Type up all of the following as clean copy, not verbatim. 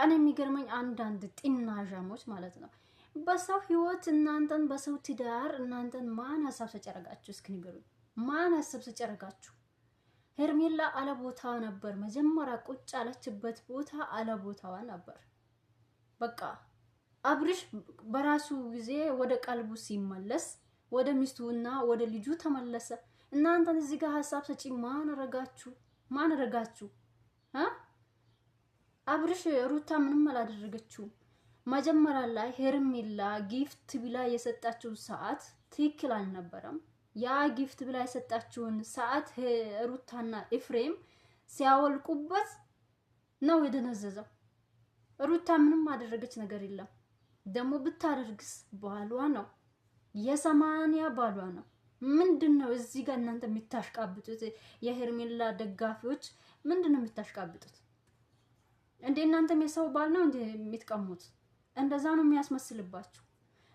እኔ የሚገርመኝ አንዳንድ ጢናዣሞች ማለት ነው በሰው ህይወት እናንተን፣ በሰው ትዳር እናንተን ማን ሀሳብ ሰጪ ያደረጋችሁ? እስኪ ንገሩኝ። ማን ሀሳብ ሰጪ ያደረጋችሁ? ሄርሜላ አለቦታዋ ነበር። መጀመሪያ ቁጭ ያለችበት ቦታ አለቦታዋ ነበር። በቃ አብርሽ በራሱ ጊዜ ወደ ቀልቡ ሲመለስ ወደ ሚስቱና ወደ ልጁ ተመለሰ። እናንተን እዚህ ጋር ሀሳብ ሰጪ ማን ረጋችሁ? ማን ረጋችሁ? አብርሽ ሩታ ምንም አላደረገችውም። መጀመሪያ ላይ ሄርሜላ gift ብላ የሰጣችው ሰዓት ትክክል አልነበረም። ያ gift ብላ የሰጣችውን ሰዓት ሩታና ኤፍሬም ሲያወልቁበት ነው የደነዘዘው። ሩታ ምንም አደረገች ነገር የለም። ደግሞ ብታደርግስ ባሏ ነው፣ የሰማንያ ባሏ ነው። ምንድን ነው እዚህ ጋር እናንተ የምታሽቃብጡት? የሄርሜላ ደጋፊዎች ምንድን ነው የምታሽቃብጡት? እንዴ እናንተም የሰው ባል ነው እንዴ የምትቀሙት? እንደዛ ነው የሚያስመስልባችሁ።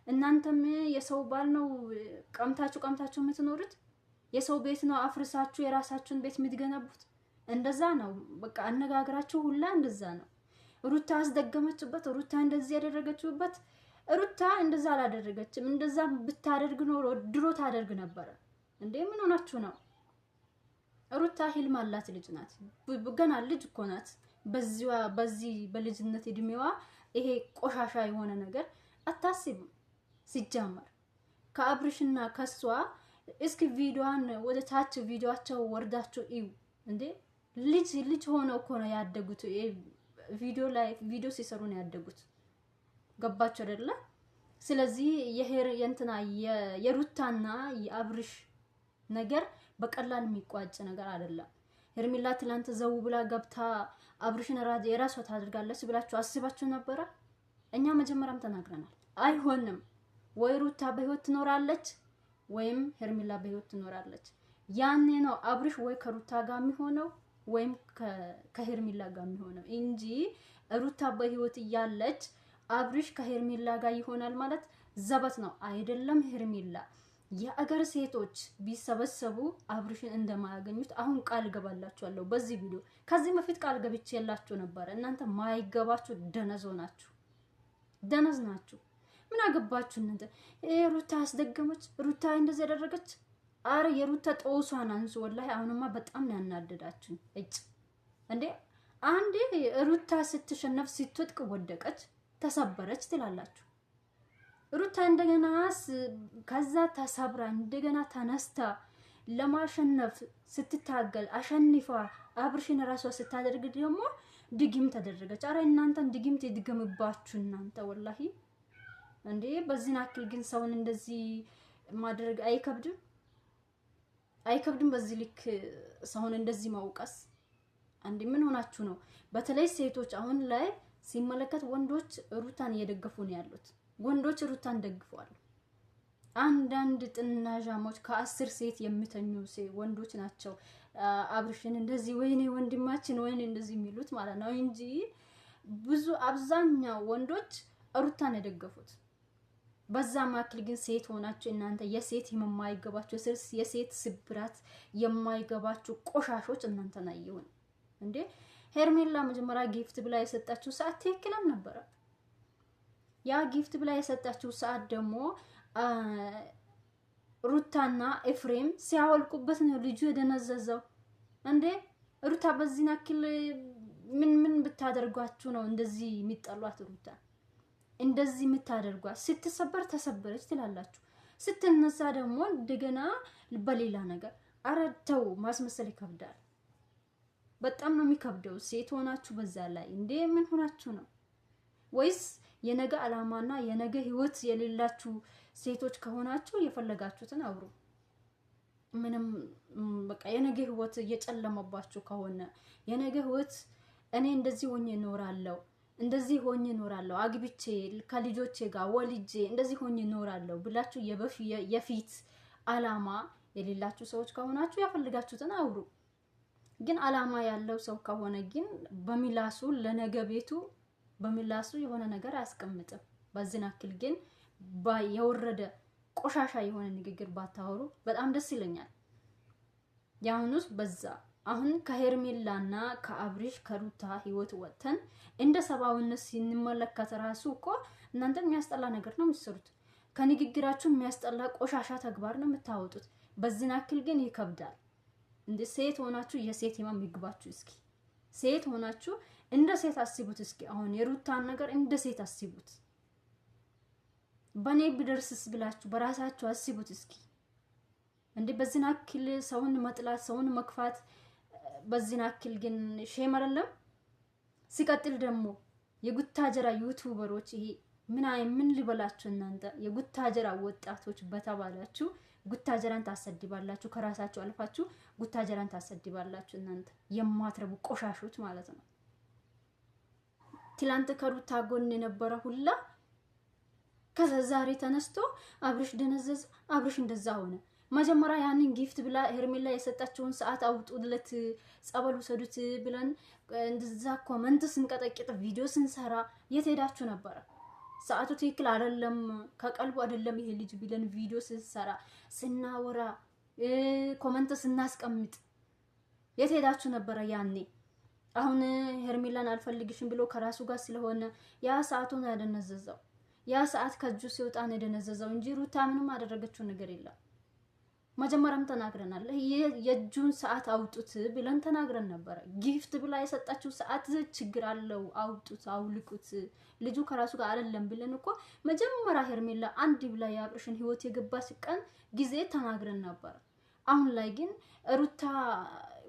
እናንተም የሰው ባል ነው ቀምታችሁ ቀምታችሁ የምትኖሩት። የሰው ቤት ነው አፍርሳችሁ የራሳችሁን ቤት የምትገነቡት። እንደዛ ነው በቃ አነጋገራችሁ ሁላ እንደዛ ነው። ሩታ አስደገመችበት፣ ሩታ እንደዚህ ያደረገችበት። ሩታ እንደዛ አላደረገችም። እንደዛ ብታደርግ ኖሮ ድሮ ታደርግ ነበረ። እንዴ ምን ሆናችሁ ነው? ሩታ ህልም አላት፣ ልጅ ናት፣ ገና ልጅ እኮ ናት። በዚዋ በዚህ በልጅነት እድሜዋ ይሄ ቆሻሻ የሆነ ነገር አታስብም። ሲጀመር ከአብርሽና ከሷ እስኪ ቪዲዮዋን ወደ ታች ቪዲዮአቸው ወርዳችሁ እዩ። እንዴ ልጅ ልጅ ሆነው እኮ ነው ያደጉት። ቪዲዮ ላይ ቪዲዮ ሲሰሩ ነው ያደጉት። ገባችሁ አይደለ? ስለዚህ የሄር የእንትና የሩታና የአብርሽ ነገር በቀላል የሚቋጭ ነገር አይደለም። ሄርሜላ ትላንት ዘው ብላ ገብታ አብርሽን የራሷ ታደርጋለች ብላችሁ አስባችሁ ነበረ? እኛ መጀመሪያም ተናግረናል። አይሆንም ወይ ሩታ በህይወት ትኖራለች ወይም ሄርሜላ በህይወት ትኖራለች። ያኔ ነው አብርሽ ወይ ከሩታ ጋር የሚሆነው ወይም ከሄርሜላ ጋር የሚሆነው እንጂ ሩታ በህይወት እያለች አብርሽ ከሄርሜላ ጋር ይሆናል ማለት ዘበት ነው። አይደለም ሄርሜላ የአገር ሴቶች ቢሰበሰቡ አብርሽን እንደማያገኙት አሁን ቃል ገባላችኋለሁ። በዚህ ቪዲዮ ከዚህ በፊት ቃል ገብቼላችሁ ነበረ። እናንተ ማይገባችሁ ደነዞ ናችሁ፣ ደነዝ ናችሁ። ምን አገባችሁ እናንተ? ሩታ አስደገመች፣ ሩታ እንደዚህ ያደረገች። አረ የሩታ ጦሷን አንሱ። ወላሂ አሁንማ በጣም ነው ያናደዳችሁ። እጭ እንዴ! አንዴ ሩታ ስትሸነፍ ስትወድቅ ወደቀች፣ ተሰበረች ትላላችሁ። ሩታ እንደገና ከዛ ተሰብራ እንደገና ተነስታ ለማሸነፍ ስትታገል አሸንፋ አብርሽን ራሷ ስታደርግ ደግሞ ድግም ተደረገች። አረ እናንተን ድግምት ይድገምባችሁ እናንተ ወላሂ እንዴ! በዚህን አክል ግን ሰውን እንደዚህ ማድረግ አይከብድም? አይከብድም? በዚህ ልክ ሰውን እንደዚህ ማውቀስ አንዴ ምን ሆናችሁ ነው? በተለይ ሴቶች አሁን ላይ ሲመለከት ወንዶች ሩታን እየደገፉ ነው ያሉት። ወንዶች ሩታን ደግፈዋል። አንዳንድ ጥናዣሞች ከ10 ሴት የሚተኙ ወንዶች ናቸው አብርሽን እንደዚህ ወይኔ ወንድማችን ወይኔ እንደዚህ የሚሉት ማለት ነው እንጂ ብዙ አብዛኛው ወንዶች ሩታን የደገፉት። በዛ ማክል ግን ሴት ሆናችሁ እናንተ የሴት የማይገባችሁ የሴት ስብራት የማይገባችሁ ቆሻሾች እናንተን አየሁን እንዴ! ሄርሜላ መጀመሪያ gift ብላ የሰጣችሁ ሰዓት ትክክል አልነበረ። ያ gift ብላ የሰጣችሁ ሰዓት ደግሞ ሩታና ኤፍሬም ሲያወልቁበት ነው ልጁ የደነዘዘው። እንዴ ሩታ በዚህን ያክል ምን ምን ብታደርጓችሁ ነው እንደዚህ የሚጠሏት? ሩታ እንደዚህ የምታደርጓት ስትሰበር ተሰበረች ትላላችሁ፣ ስትነሳ ደግሞ እንደገና በሌላ ነገር። ኧረ ተው፣ ማስመሰል ይከብዳል። በጣም ነው የሚከብደው። ሴት ሆናችሁ በዛ ላይ እንዴ ምን ሆናችሁ ነው? ወይስ የነገ አላማና የነገ ህይወት የሌላችሁ ሴቶች ከሆናችሁ የፈለጋችሁትን አውሩ። ምንም በቃ የነገ ህይወት እየጨለመባችሁ ከሆነ የነገ ህይወት እኔ እንደዚህ ሆኜ እኖራለሁ፣ እንደዚህ ሆኜ እኖራለሁ፣ አግብቼ ከልጆቼ ጋር ወልጄ እንደዚህ ሆኜ እኖራለሁ ብላችሁ የፊት አላማ የሌላችሁ ሰዎች ከሆናችሁ ያፈልጋችሁትን አውሩ። ግን አላማ ያለው ሰው ከሆነ ግን በሚላሱ ለነገ ቤቱ በምላሱ የሆነ ነገር አያስቀምጥም። በዚህን አክል ግን የወረደ ቆሻሻ የሆነ ንግግር ባታወሩ በጣም ደስ ይለኛል። የአሁኑስ በዛ። አሁን ከሄርሜላና ከአብሪሽ ከሩታ ህይወት ወጥተን እንደ ሰብአዊነት ስንመለከት ራሱ እኮ እናንተ የሚያስጠላ ነገር ነው የምትሰሩት። ከንግግራችሁ የሚያስጠላ ቆሻሻ ተግባር ነው የምታወጡት። በዚህን ያክል ግን ይከብዳል። እንደ ሴት ሆናችሁ የሴት ህመም ይግባችሁ እስኪ። ሴት ሆናችሁ እንደ ሴት አስቡት እስኪ። አሁን የሩታን ነገር እንደ ሴት አስቡት። በእኔ ቢደርስስ ብላችሁ በራሳችሁ አስቡት እስኪ። እንዴ በዚህን ያክል ሰውን መጥላት፣ ሰውን መክፋት በዚህን ያክል ግን shame አይደለም። ሲቀጥል ደግሞ የጉታጀራ YouTuber ኦች ይሄ ምን ልበላችሁ እናንተ የጉታጀራ ወጣቶች በተባላችሁ ጉታጀራን ታሰድባላችሁ። ከራሳችሁ አልፋችሁ ጉታጀራን ታሰድባላችሁ። እናንተ የማትረቡ ቆሻሾች ማለት ነው። ትላንት ከሩታ ጎን የነበረ ሁላ ከዛ ዛሬ ተነስቶ አብርሽ ደነዘዘ፣ አብርሽ እንደዛ ሆነ። መጀመሪያ ያንን gift ብላ ሄርሜላ የሰጣቸውን ሰዓት አውጡለት፣ ጸበል ውሰዱት ብለን እንደዛ comment ስንቀጠቅጥ ቪዲዮ ስንሰራ የት ሄዳችሁ ነበረ? ሰዓቱ ትክክል አይደለም፣ ከቀልቡ አይደለም ይሄ ልጅ ብለን ቪዲዮ ስንሰራ ስናወራ፣ comment ስናስቀምጥ የት ሄዳችሁ ነበረ ያኔ? አሁን ሄርሜላን አልፈልግሽም ብሎ ከራሱ ጋር ስለሆነ ያ ሰዓቱን ያደነዘዘው፣ ያ ሰዓት ከእጁ ሲወጣ ነው የደነዘዘው እንጂ ሩታ ምንም አደረገችው ነገር የለም። መጀመሪያም ተናግረናል። የእጁን ሰዓት አውጡት ብለን ተናግረን ነበረ። gift ብላ የሰጣችው ሰዓት ችግር አለው፣ አውጡት፣ አውልቁት፣ ልጁ ከራሱ ጋር አይደለም ብለን እኮ መጀመሪያ ሄርሜላ አንድ ብላ የአብርሽን ህይወት የገባች ቀን ጊዜ ተናግረን ነበረ። አሁን ላይ ግን ሩታ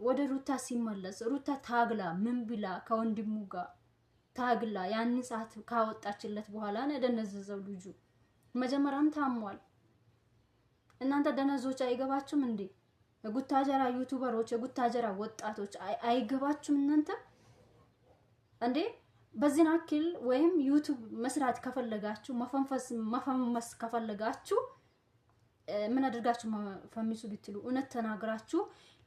ወደ ሩታ ሲመለስ ሩታ ታግላ ምን ብላ ከወንድሙ ጋር ታግላ ያንን ሰዓት ካወጣችለት በኋላ ነው የደነዘዘው ልጁ። መጀመሪያም ታሟል። እናንተ ደነዞች አይገባችሁም እንዴ? የጉታጀራ YouTuber ኦች፣ የጉታጀራ ወጣቶች አይገባችሁም እናንተ እንዴ? በዚህን አክል ወይም YouTube መስራት ከፈለጋችሁ፣ መፈመስ ከፈለጋችሁ ምን አድርጋችሁ ፈሚሱ ብትሉ እውነት ተናግራችሁ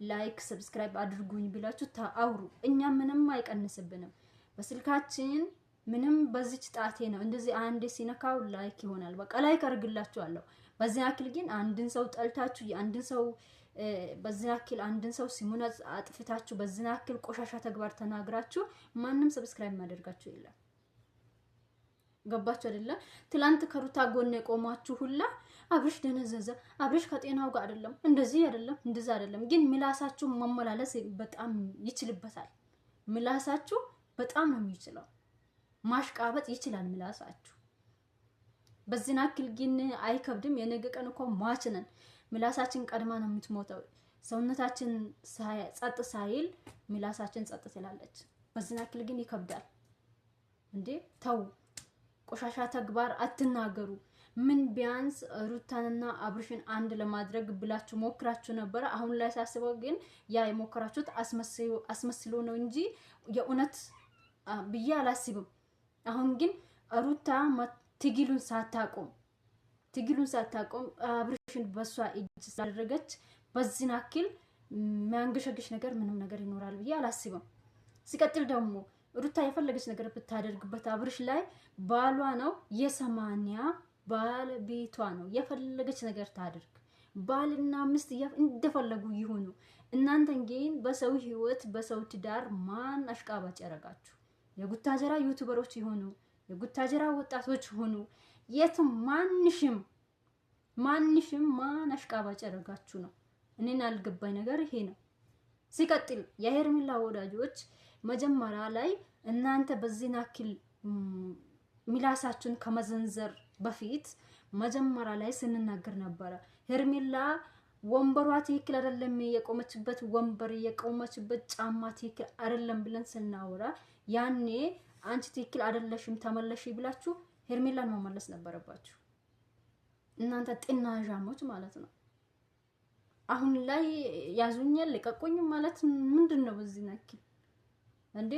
like subscribe አድርጉኝ ብላችሁ አውሩ። እኛ ምንም አይቀንስብንም። በስልካችን ምንም በዚች ጣቴ ነው እንደዚህ አንዴ ሲነካው like ይሆናል። በቃ like አድርግላችኋለሁ። በዚህ ያክል ግን አንድን ሰው ጠልታችሁ የአንድን ሰው በዚህ ያክል አንድን ሰው ስሙን አጥፍታችሁ በዚህ ያክል ቆሻሻ ተግባር ተናግራችሁ ማንም subscribe ማደርጋችሁ የለም። ገባችሁ አይደለ? ትላንት ከሩታ ጎን የቆማችሁ ሁላ አብርሽ ደነዘዘ፣ አብርሽ ከጤናው ጋር አይደለም፣ እንደዚህ አይደለም፣ እንደዛ አይደለም። ግን ምላሳችሁ መመላለስ በጣም ይችልበታል። ምላሳችሁ በጣም ነው የሚችለው። ማሽቃበጥ ይችላል ምላሳችሁ። በዚህ ያክል ግን አይከብድም። የነገ ቀን እኮ ሟች ነን። ምላሳችን ቀድማ ነው የምትሞተው። ሰውነታችን ጸጥ ሳይል ምላሳችን ጸጥ ትላለች። በዚህ ያክል ግን ይከብዳል እንዴ! ተው፣ ቆሻሻ ተግባር አትናገሩ። ምን ቢያንስ ሩታንና አብርሽን አንድ ለማድረግ ብላችሁ ሞክራችሁ ነበረ። አሁን ላይ ሳስበው ግን ያ የሞከራችሁት አስመስሎ ነው እንጂ የእውነት ብዬ አላስብም። አሁን ግን ሩታ ትግሉን ሳታቆም አብርሽን በሷ እጅ ስላደረገች በዚህን ያክል የሚያንገሸግሽ ነገር ምንም ነገር ይኖራል ብዬ አላስብም። ሲቀጥል ደግሞ ሩታ የፈለገች ነገር ብታደርግበት አብርሽ ላይ ባሏ ነው፣ የሰማንያ ባለቤቷ ነው። የፈለገች ነገር ታድርግ፣ ባልና ሚስት እንደፈለጉ ይሁኑ። እናንተን ግን በሰው ህይወት በሰው ትዳር ማን አሽቃባጭ ያደርጋችሁ? የጉታጀራ YouTuber ኦች ይሆኑ የጉታጀራ ወጣቶች ሆኑ የትም ማንሽም ማንሽም ማን አሽቃባጭ ያደርጋችሁ ነው። እኔን ያልገባኝ ነገር ይሄ ነው። ሲቀጥል የሄርሜላ ወዳጆች መጀመሪያ ላይ እናንተ በዚህን ያክል ሚላሳችሁን ከመዘንዘር በፊት መጀመሪያ ላይ ስንናገር ነበረ። ሄርሜላ ወንበሯ ትክክል አይደለም፣ የቆመችበት ወንበር የቆመችበት ጫማ ትክክል አይደለም ብለን ስናወራ ያኔ አንቺ ትክክል አይደለሽም ተመለሽ ብላችሁ ሄርሜላን መመለስ ነበረባችሁ። እናንተ ጥናዣሞች ማለት ነው። አሁን ላይ ያዙኛል ልቀቁኝ ማለት ምንድን ነው? በዚህ ነኪ እንዴ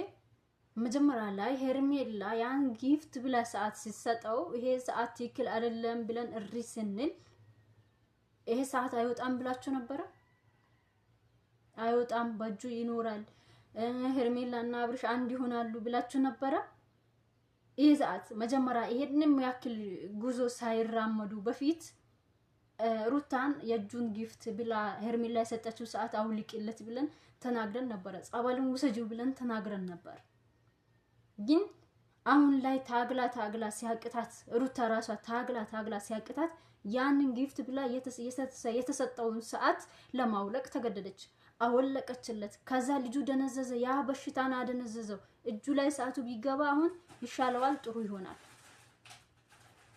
መጀመሪያ ላይ ሄርሜላ ያን gift ብላ ሰዓት ሲሰጠው ይሄ ሰዓት ትክክል አይደለም ብለን እሪ ስንል ይሄ ሰዓት አይወጣም ብላችሁ ነበረ። አይወጣም በእጁ ይኖራል፣ ሄርሜላ እና አብርሽ አንድ ይሆናሉ ብላችሁ ነበረ። ይሄ ሰዓት መጀመሪያ ይሄንንም ያክል ጉዞ ሳይራመዱ በፊት ሩታን የእጁን gift ብላ ሄርሜላ የሰጠችው ሰዓት አውልቂለት ብለን ተናግረን ነበረ። ጸበልን ውሰጂው ብለን ተናግረን ነበር። ግን አሁን ላይ ታግላ ታግላ ሲያቅታት ሩታ ራሷ ታግላ ታግላ ሲያቅታት ያንን gift ብላ የተሰጠውን ሰዓት ለማውለቅ ተገደደች። አወለቀችለት። ከዛ ልጁ ደነዘዘ። ያ በሽታን አደነዘዘው። እጁ ላይ ሰዓቱ ቢገባ አሁን ይሻለዋል፣ ጥሩ ይሆናል።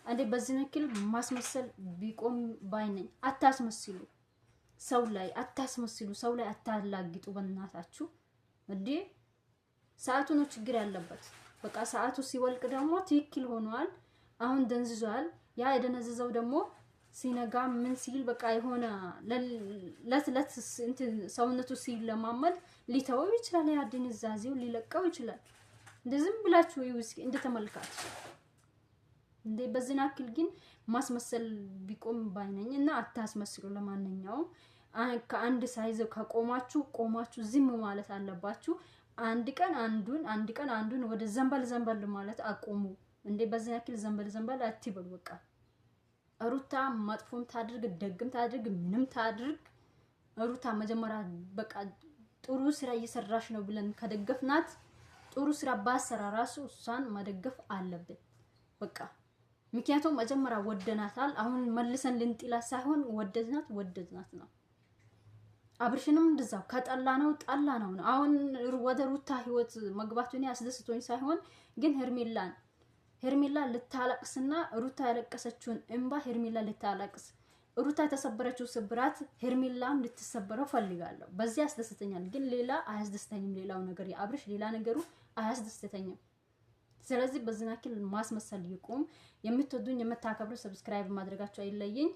እንዴ በዚህ ነክል ማስመሰል ቢቆም ባይ ነኝ። አታስመስሉ፣ ሰው ላይ አታስመስሉ፣ ሰው ላይ አታላግጡ። በእናታችሁ እንዴ ሰዓቱ ነው ችግር ያለበት። በቃ ሰዓቱ ሲወልቅ ደግሞ ትክክል ሆኗል። አሁን ደንዝዟል። ያ የደነዘዘው ደግሞ ሲነጋ ምን ሲል በቃ የሆነ ለት ለት እንትን ሰውነቱ ሲለማመድ ሊተወው ይችላል። ያ ድንዛዜው ሊለቀው ይችላል። እንደዝም ብላችሁ እዩ እስኪ እንደ ተመልካች እንዴ። በዝን አክል ግን ማስመሰል ቢቆም ባይነኝ እና አታስመስሉ። ለማንኛውም ከአንድ ሳይዘው ከቆማችሁ ቆማችሁ ዝም ማለት አለባችሁ። አንድ ቀን አንዱን አንድ ቀን አንዱን ወደ ዘንበል ዘንበል ማለት አቆሙ። እንዴ በዝን አክል ዘንበል ዘንበል አትበሉ በቃ። ሩታ መጥፎም ታድርግ ደግም ታድርግ ምንም ታድርግ ሩታ መጀመሪያ በቃ ጥሩ ስራ እየሰራሽ ነው ብለን ከደገፍናት ጥሩ ስራ ባሰራ ራሱ እሷን መደገፍ አለብን። በቃ ምክንያቱም መጀመሪያ ወደናታል። አሁን መልሰን ልንጥላት ሳይሆን ወደድናት ወደድናት ነው። አብርሽንም እንደዛው ከጠላ ነው ጠላ ነው ነው። አሁን ወደ ሩታ ህይወት መግባቱ እኔ አስደስቶኝ ሳይሆን ግን ሄርሜላን ሄርሜላ ልታለቅስና ሩታ ያለቀሰችውን እንባ ሄርሜላ ልታለቅስ ሩታ የተሰበረችው ስብራት ሄርሜላም ልትሰበረው ፈልጋለሁ። በዚህ ያስደስተኛል፣ ግን ሌላ አያስደስተኝም። ሌላው ነገር የአብርሽ ሌላ ነገሩ አያስደስተኝም። ስለዚህ በዚህ ያክል ማስመሰል ይቁም። የምትወዱኝ የምታከብሩ subscribe ማድረጋችሁ አይለየኝ።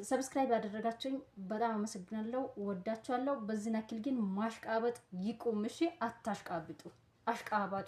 Subscribe ያደረጋችሁኝ በጣም አመሰግናለሁ፣ ወዳችኋለሁ። በዚህ ያክል ግን ማሽቃበጥ ይቁም። እሺ፣ አታሽቃብጡ፣ አሽቃባጭ።